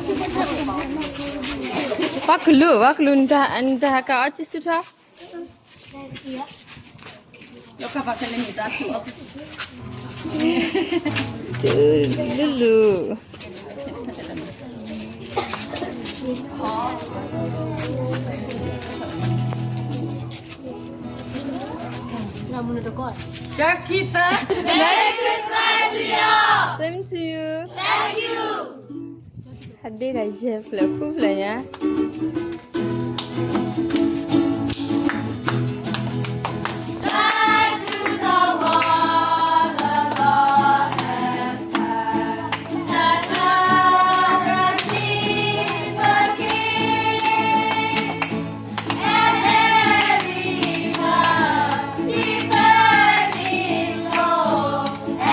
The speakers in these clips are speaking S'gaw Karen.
ပှၤကလူး ပှၤကလူး နတဟးက့ၤအီၣ်ကံၢ်ဆူၣ်ထီၣ် တူလူလူ တၢ်ခံသၢ Merry Christmas to you all. Same to you. Thank you. ဟးဒ့ဒီးယဲၢ်ဖျၢၣ်ဃုဖျၢၣ်ညါ Back to the wall, the Lord has come. The colors keep again. And every heart be burning so.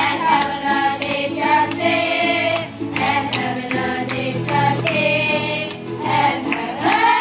And heaven and nature sing. And heaven and nature sing. And heaven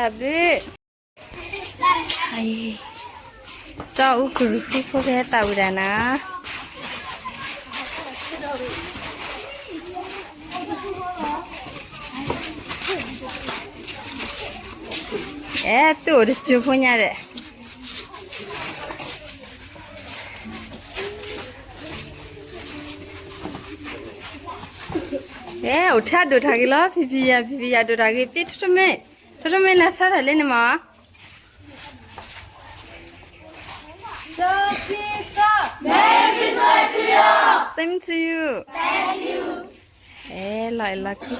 တၢ်ဘျုး, တီၢ်အူကရူၢ်ဃံဖိကဟဲသးဝံၤဒၣ်နၤ, အဲ သူၣ်အိၣ်တစူၤဖိညါဒီး အဲ အိၣ်ထဲဒိၣ်တၢ်ဂ့ၤလီၤ ဖံဖံယၤ ဖံဖံယၤဒိၣ်တၢ်ဂ့ၤ သ့ထိၣ်ထိၣ်မ့ၢ်, ထိၣ်ထိၣ်မ့ၢ်လဲၤဆါတၢ်လၢန့ၣ်မး. Merry Christmas to you. Same to you. Thank you. အဲ လီၤအဲၣ်လီၤကွံ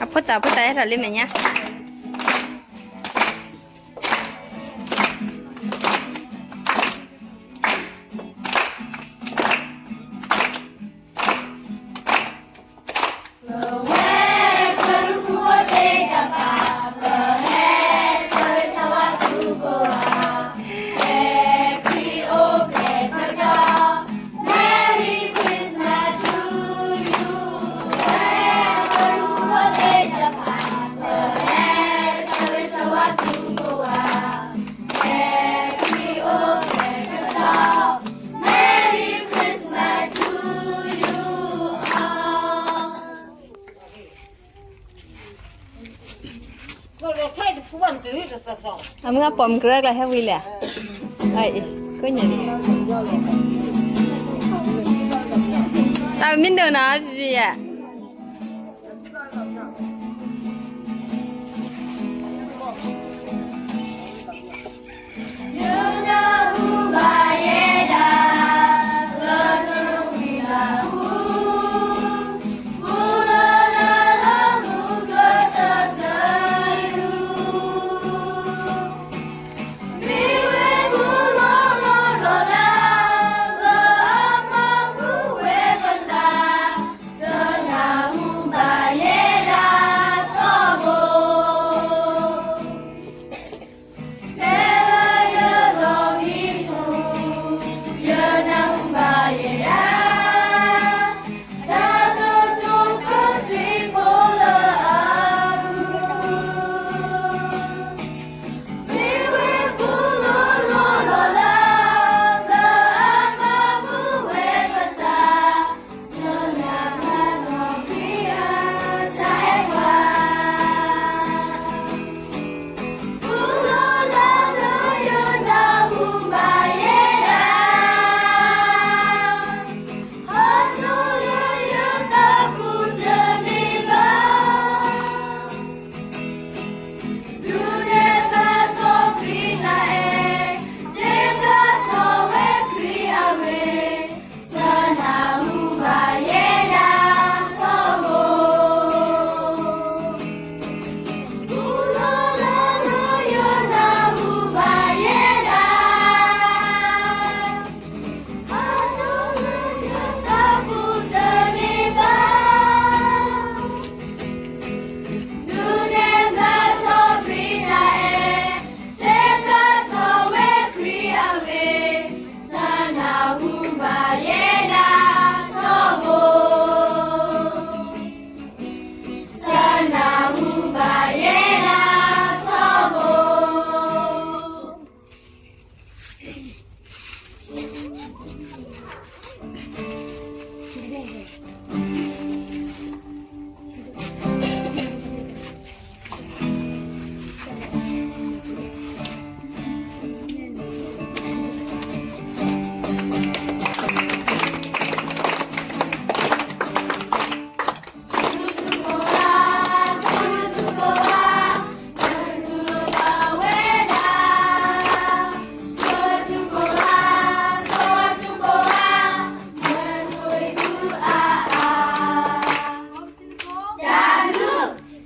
အဖိသၣ်ဖိသၣ်ဟဲထီၣ်လံမဲာ်ညါ.အမုၢ်အပိာ်မုၣ်ကရၢကလၢဟဲဝံၤလဲၣ်, ကိးညါန့ၣ်, တၢ်မ့ၢ်ဒိၣ်နၤ ဖံဖံယၤ.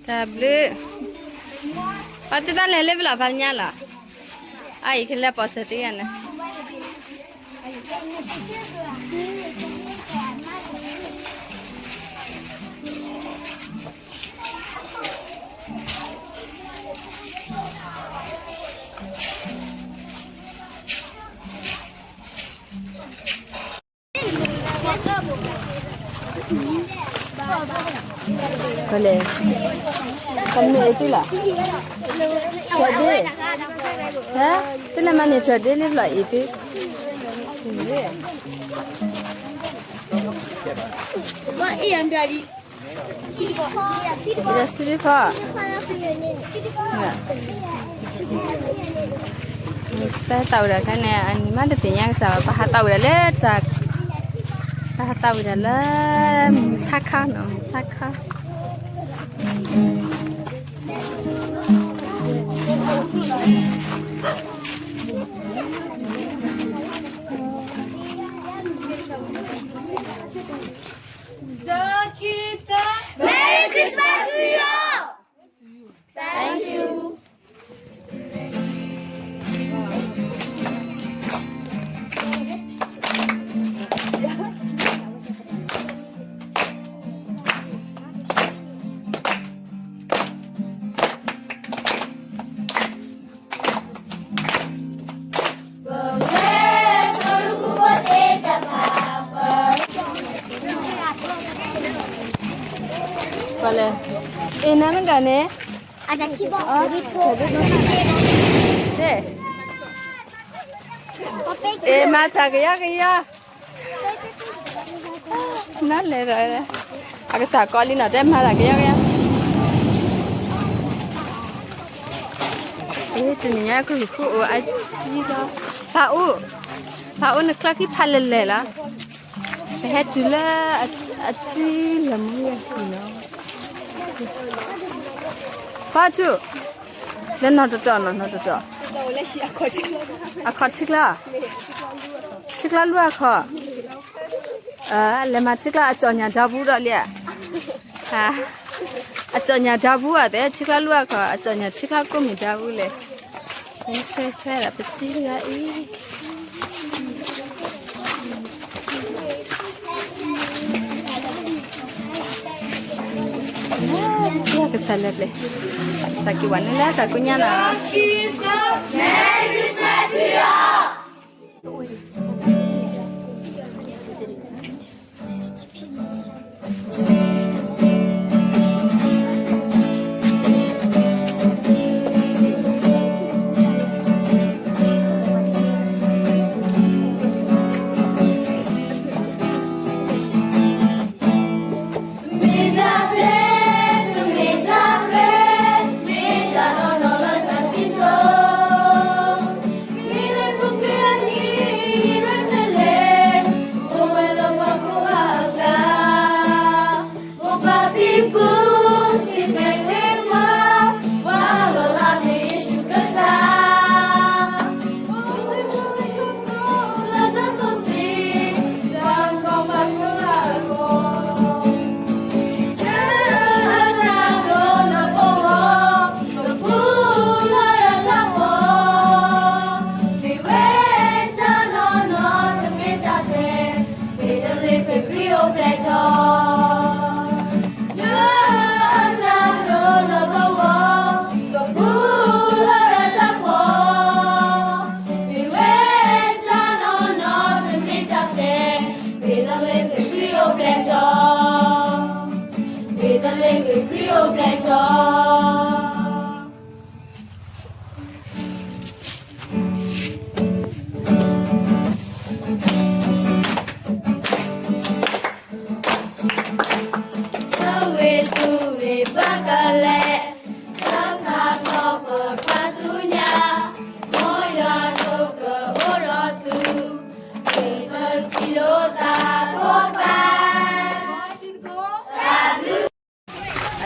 တၢ်ဘျုး, အတသးလဲၤလၢပလီၢ်ဖးညါလီၤ, အအံၤကလဲၤပိာ်စၢၤသ့ဂၤန့ၣ်. ကလဲၤ, ကမ့ၢ်အံၤသုလီၤ, တၢ်ဒ့, ဟဲ, သုလဲၤမၤန့ၢ်တၢ်ဒ့လံဖျီၣ်အံၤသု, ယစုဒုဖီ, ပဟးသးဝံၤဒၣ်ခါန့ၣ် အနံၤမးတသ့ၣ်ညါကစၢ်ဘၣ်, ပဟးသးဝံၤဒၣ်လၢတၢ်, ပဟးသးဝံၤဒၣ်လၢ မုၢ်ဆါခါနီၤ, မုၢ်ဆါခါ. တၢ်ခံတၢ်, Merry Christmas to you all! Thank you. ပှၤလဲၣ်, အ့ၣ် နၤနကၤန့ၣ်, အ့ၣ် မၤတၢ်ကယီကယီ, နလဲၤဒီး, အကစၢ်ကိးလံနီၤ တဲမၤတၢ်ကယီကယီ, အ့ၣ် တနံၤညါ ကရူၢ်ဃုအိၣ်အါကံလီၤ, ဖးအူ, ဖးအူနချၢခံဖးလဲၢ်လဲၢ်လီၤ, ပဟဲတုၤလၢအကံလၢမူယၤဆံလီၤ, ဖးထူ, လၢနီၢ်တတီၢ်နီၤ နီၢ်တတီၢ်, အခီၣ်ထံချၢ, ထံချၢလူၢ်အခီၣ်, လဲၤမၤထံချၢအကၠီၣ်ညၣ်ဒါဘူးဒီးလံဧါ, အကၠီၣ်ညၣ်ဒါဘူးဧါသ့ၣ် ထံချၢလူၢ်အခီၣ် အကၠီၣ်ညၣ်ထံချၢကိးမုၢ်ဒါဘူးလဲၣ်, ဆဲဆဲဒၣ်ပစံလၢအံၤ ကစၢ်လၢပျဲၢ်, ကစၢ်က့ၤဝဲန့ၣ်လၢတၢ်ကိးညါနီၤ, Merry Christmas to you all! တမ့ၢ်တၢ်တဲ, တမ့ၢ်တၢ်ရဲ, မ့ၢ်တၢ်နီၢ်နီၢ်လၢတၢ်စံးစိၤ, မ့ၢ်လၢပူၤကွံာ်အနံၣ် ယရၢၢ်တလဲ, အိၣ်ဝဲလၢပှၤကိးဂၤအကျါ, မိၢ်ပၢ်ဖံဖု စံးတဲၤတဲလီၤ, ပှၤလီၤလးမ့ၢ်ယ့ၣ်ၡူးကစၢ် ဆၢဂ့ၤသုးရ့ၣ်ဘၣ်ကလဲာ်, ဆၢခါထီၣ်ပၢၤပှၤဆူညါ, မ်ယွၤဒိၣ်ကအိၣ်ဒီးသု, မ့ၢ်ပထံၣ်လိာ်သးကိးဂၤ,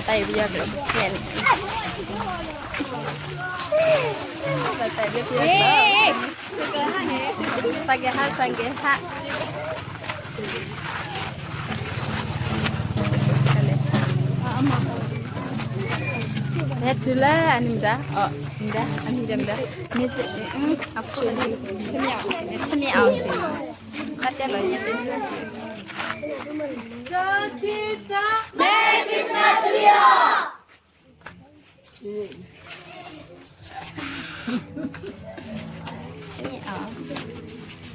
တၢ်ဘျုး အတၢ်အံၤပယီၤကျိာ်န့ၣ်, တၢ်အံၤပယီၤကျိာ်, စကဲဟး စကဲဟး, ဟဲတုၤလၢအနံၤမတၤ, အနံၤမတၤ, အနံၤမတၤ, မ့ၢ်, အဖိ, ထမ့ၢ်အီၤ, တၢ်တဲဘၣ်ညါ, Merry Christmas to you all!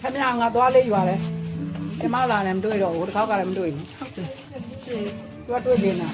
ထမ့ၢ်အီၤ ငါသွားလေးရွာလဲ, ကျမလာနဲ့မတွေ့တော့ဘူး, တစ်ခေါက်ကလည်းမတွေ့ဘူး, သူကတွေ့ချင်တာ,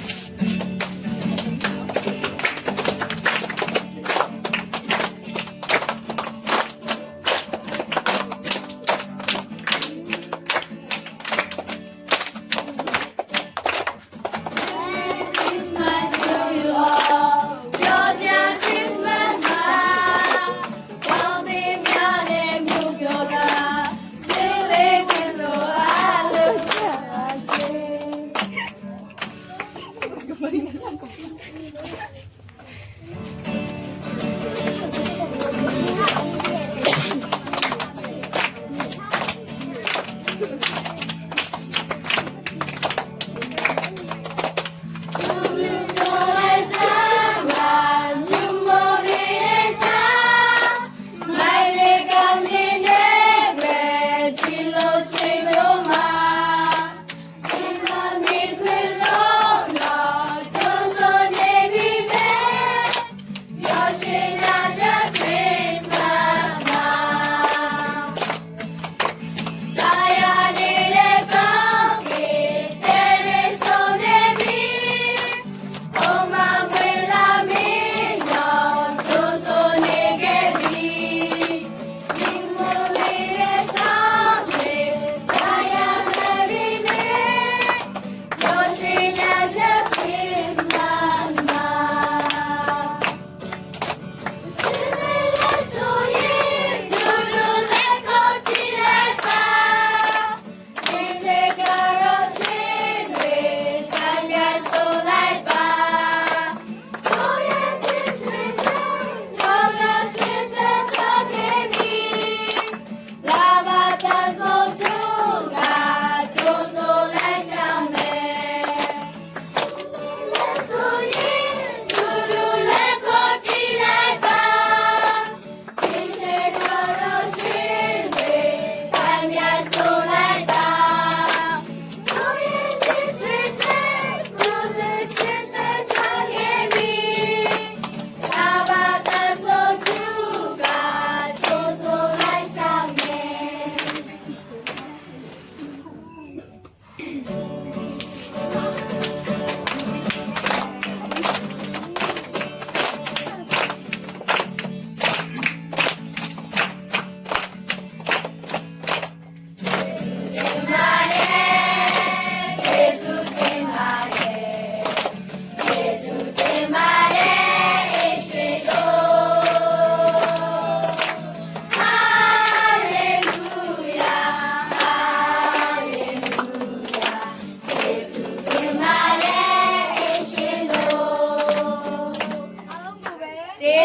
တၢ်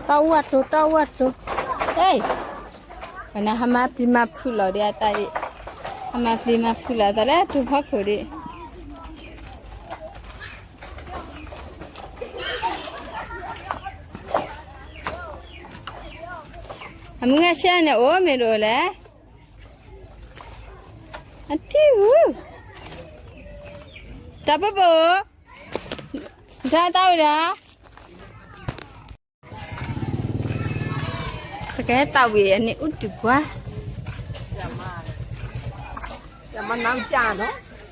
အူအတိၤ တၢ်အူအတိၤ, ဟဲ, ပနၢ်ဟါမၢ်ပျံၤမၤဖုးလီၤဒံးအတၢ်အံၤ, ဟါမၢ်ပျံၤမၤဖုးလီၤအသးလၢတိၤဖီခိၣ်ဒံး, အမုၢ်ဂၤရှဲန့ၣ်အိၣ်မ့ၢ်ဒိၣ်လဲၣ်, အထံၣ်ဟူ, တၢ်ပပအိၣ်, တၢ်တၢ်ဝံၤဒီး ပကဟဲသးဝံၤအန့ၣ်အူတုၤပှၤ,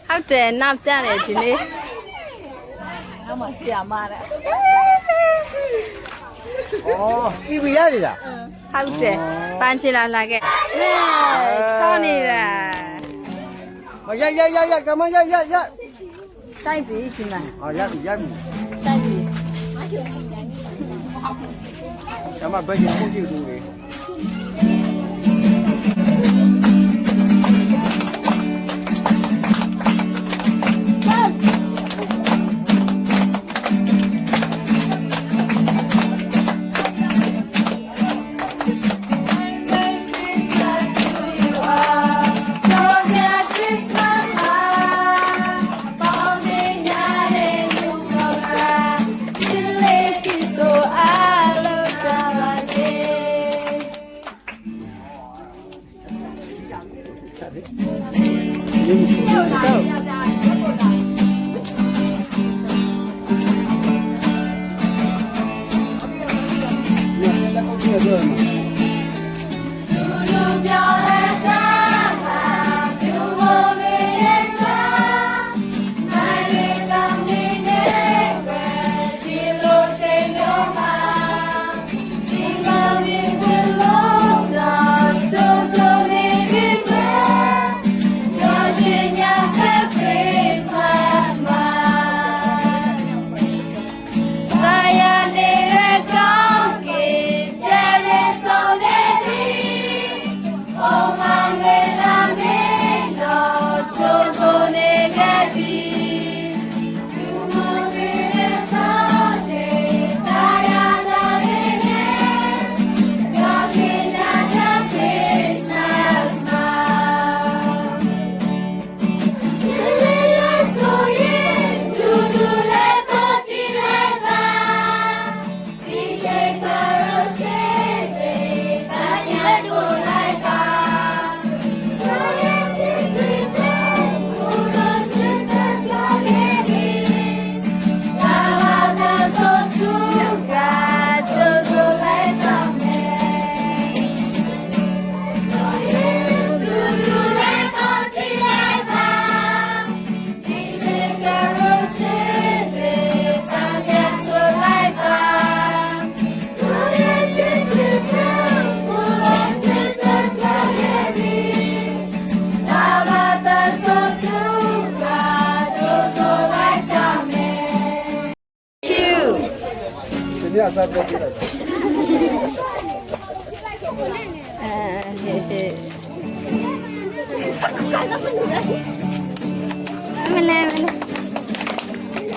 ဟးတဲနၢ်ပၢၢ်န့ၣ်ဒ်န့ၣ်, ဟးတဲ, ပာ်စ့လးလၢကဲ, ဆီန့ၣ်ဒၣ် ယ ယ ယ ယ ကမ ယ ယ ယ စၢ်ပံၤကမ, စၢ်ပံၤ, ကမဘဲယခိၣ်ယဒူၣ်န့ၣ်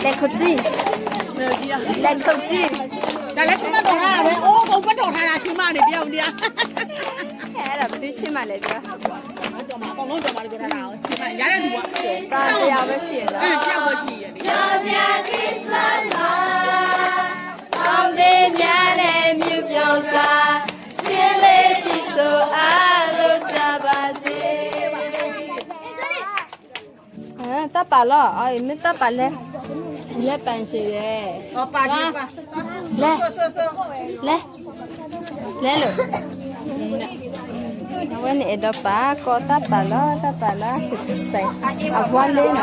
လဲၤခိၣ်တံၢ်, လဲၤခိၣ်တံၢ်, တၢ်လဲၤဆူမးဒိးထါဝဲ, အိၣ်ကအိၣ်ပဒိးထါလၢဆူမးန့ၣ် ပျဲဝံၤလံဧါ, အဲၣ်ဒိးပဒုးဆ့မးလဲၣ်ပျဲ, တၢ်လၢအဝဲဆံးလီၤ, အောင်သမျှနဲ့ မြူပြောစွာ ရှင်းလင်းပြီးဆိုအားလုံး ကြပါစေ. တၢ်ပာ်လီၤ, အမ့ၢ်တၢ်ပာ်လဲၣ်, လဲၤပာ်စ့လဲၣ်, လဲၤ, လဲၤ, လဲၤလိာ်, အဝဲန့ၣ်အဲၣ်ဒိးပာ်ကီးတၢ်ပာ်လီၤ, တၢ်ပာ်လီၤ, အဝဲလ့နီၤ,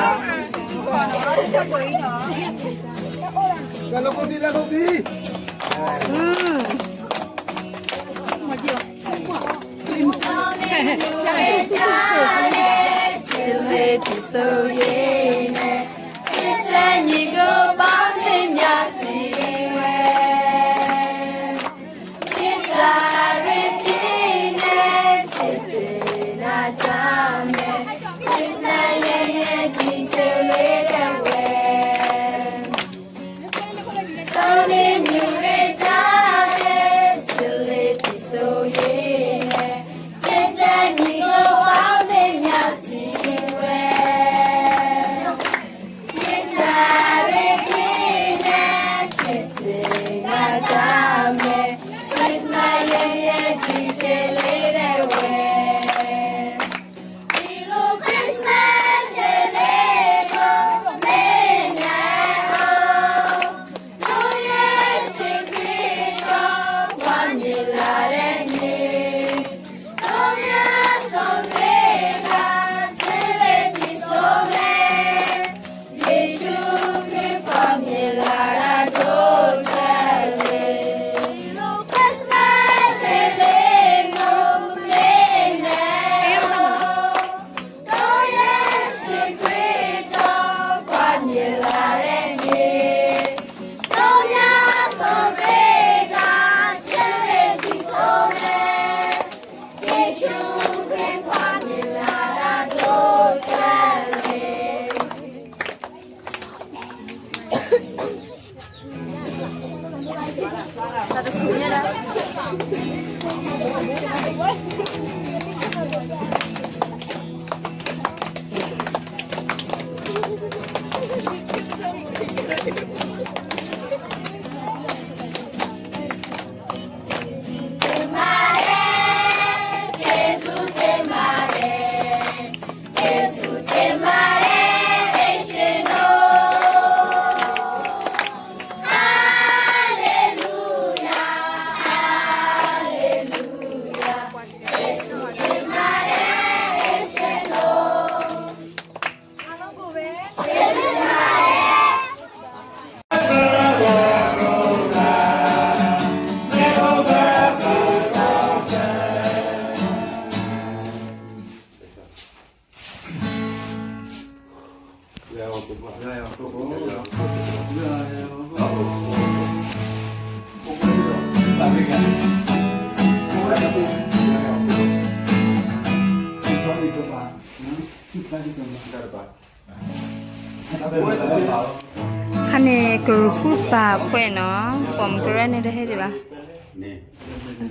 ခါန့ၣ်ကရူၢ်ဃုပာ်ဖှဲးနီၤ, ပိာ်မုၣ်ကရၢန့ၣ်တဟဲဒံးဘၣ်,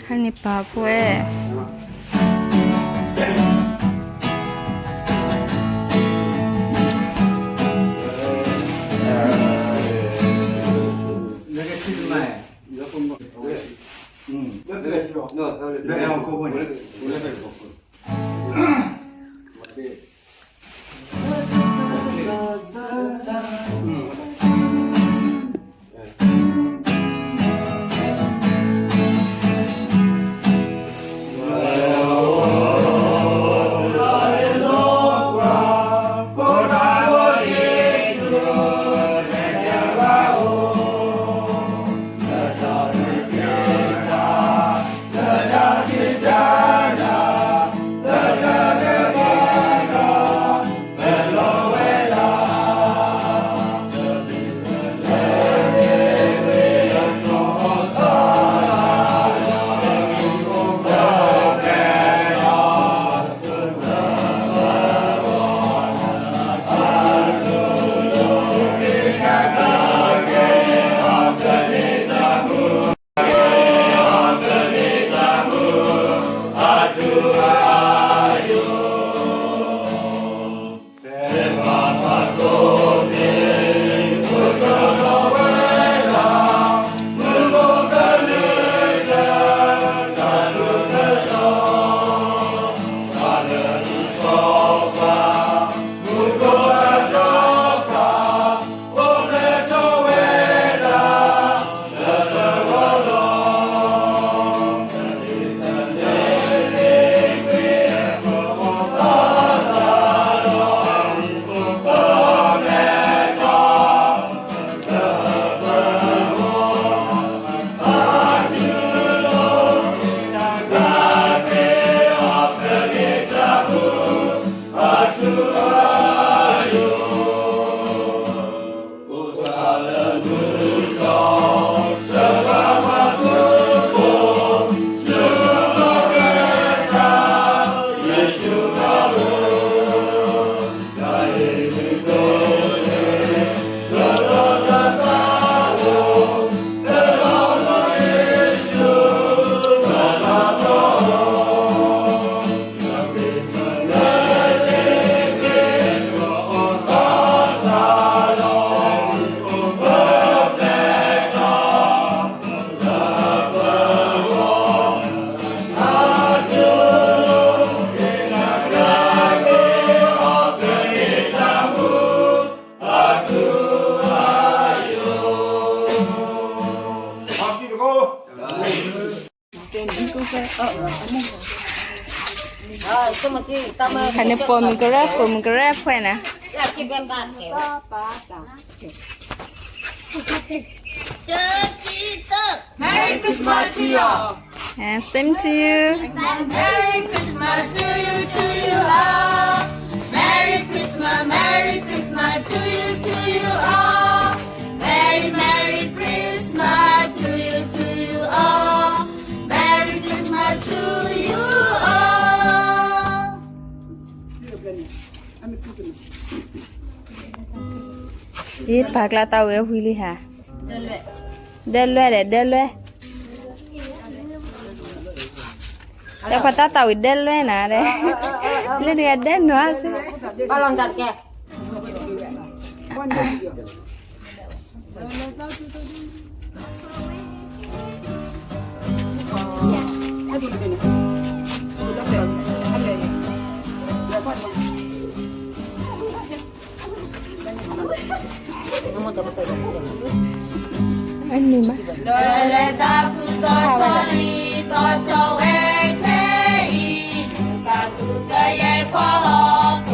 ခါန့ၣ်ပာ်ဖှဲး ခါန့ၣ်ပိာ်မုၣ်ကရၢ ပိာ်မုၣ်ကရၢဖှဲးနၤ. Merry Christmas to you all. And same to you. Merry Christmas to you, to you all. Merry Christmas, Merry Christmas to you, to you all. Merry, Merry Christmas to you, to you all. Merry Christmas to you all. အ့ ပာ်ကျါတၢ်ဝဲဝံၤလံဟါ, ဒဲလွဲၢ်ဒီး ဒဲလွဲၢ်. တၢ်ပှၤတၢ်သးဝံၤဒဲလွဲနၤဒဲး, လၢတဂၤဒဲနီၢ်စ့ၢ်, ဘၣ်လီၤတၢ်တကဲ အန့ၣ်မး တၢ်လဲၤသးခုသီထီၣ်လံ သီထီၣ်ဝဲခဲအံၤ, သးခုကယဲၢ်ဖီဟီၣ်ခိၣ်ခိၣ်,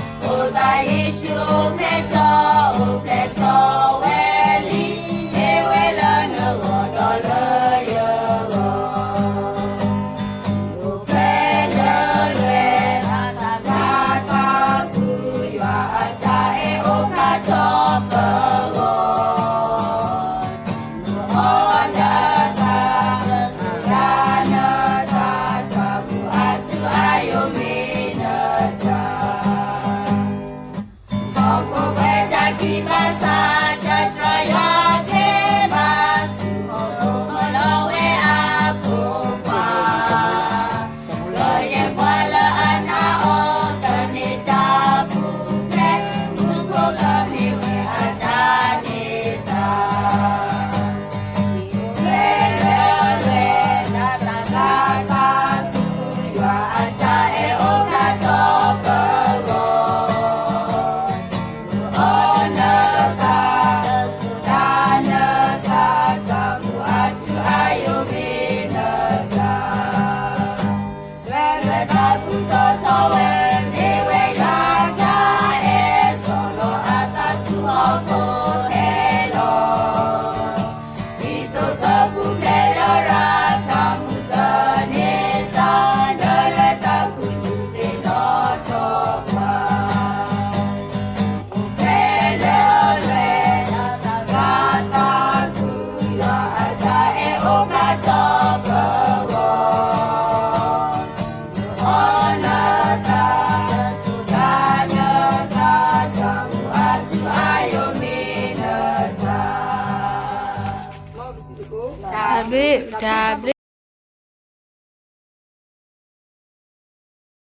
အိၣ်သးယ့ၣ်ၡူးအိၣ်ဖျဲၣ်ထီၣ် အိၣ်ဖျဲၣ်ထီၣ်ဝဲလံ, မ့ၢ်ဝဲလၢနဂီၢ်ဒီးလၢယဂီၢ် အိၣ်ဖျဲၣ်လၢလွဲၢ် တၢ်သးခု ယွၤအတၢ်အဲၣ်အိၣ်ဖျါထီၣ်ပဂီၢ်, အီၣ်နတၢ် တၢ်နတၢ် တၢ်မူအထူအယိာ်မ့ၢ်နတၢ် ဟီၣ်ခိၣ်ဝဲတၢ်ခံဘၣ်ဆၣ် တၢ်တြီယွၤကဲဘၣ်ဆူဟီၣ်ခိၣ် မၢလီၤဝဲအဖိခွါ, လၢယဲၢ်ပှၤလၢအနၢ်အီၤ ကန့ၢ်တၢ်ပူၤဖျဲး မူခိၣ်ကမ့ၢ်ဝဲအတၢ်န့ၢ်သါ လၢတၢ်သးခု ယွၤအတၢ်အဲၣ်အိၣ်ဖျါထီၣ်ပဂီၢ်, အီၣ်နတၢ် တၢ်နတၢ် တၢ်မူအထူအယိာ်မ့ၢ်နတၢ် လွဲၢ်လွဲၢ်တၢ်သူၣ်ထီၣ်ထီဝဲ မ့ၢ်ဝဲယွၤအတၢ်အဲၣ် ဆီၣ်လီၤအသးဆူဟီၣ်ခိၣ်အဲၣ်လီၤ, ဒ်သိးကပူၤဖျဲးလရာ် တၢ်မူကန့ၢ်သါ လၢလွဲၢ်တၢ်သူၣ်ထီၣ်ထီပှၤ တၢ်ဘျုး တၢ်ဘျုး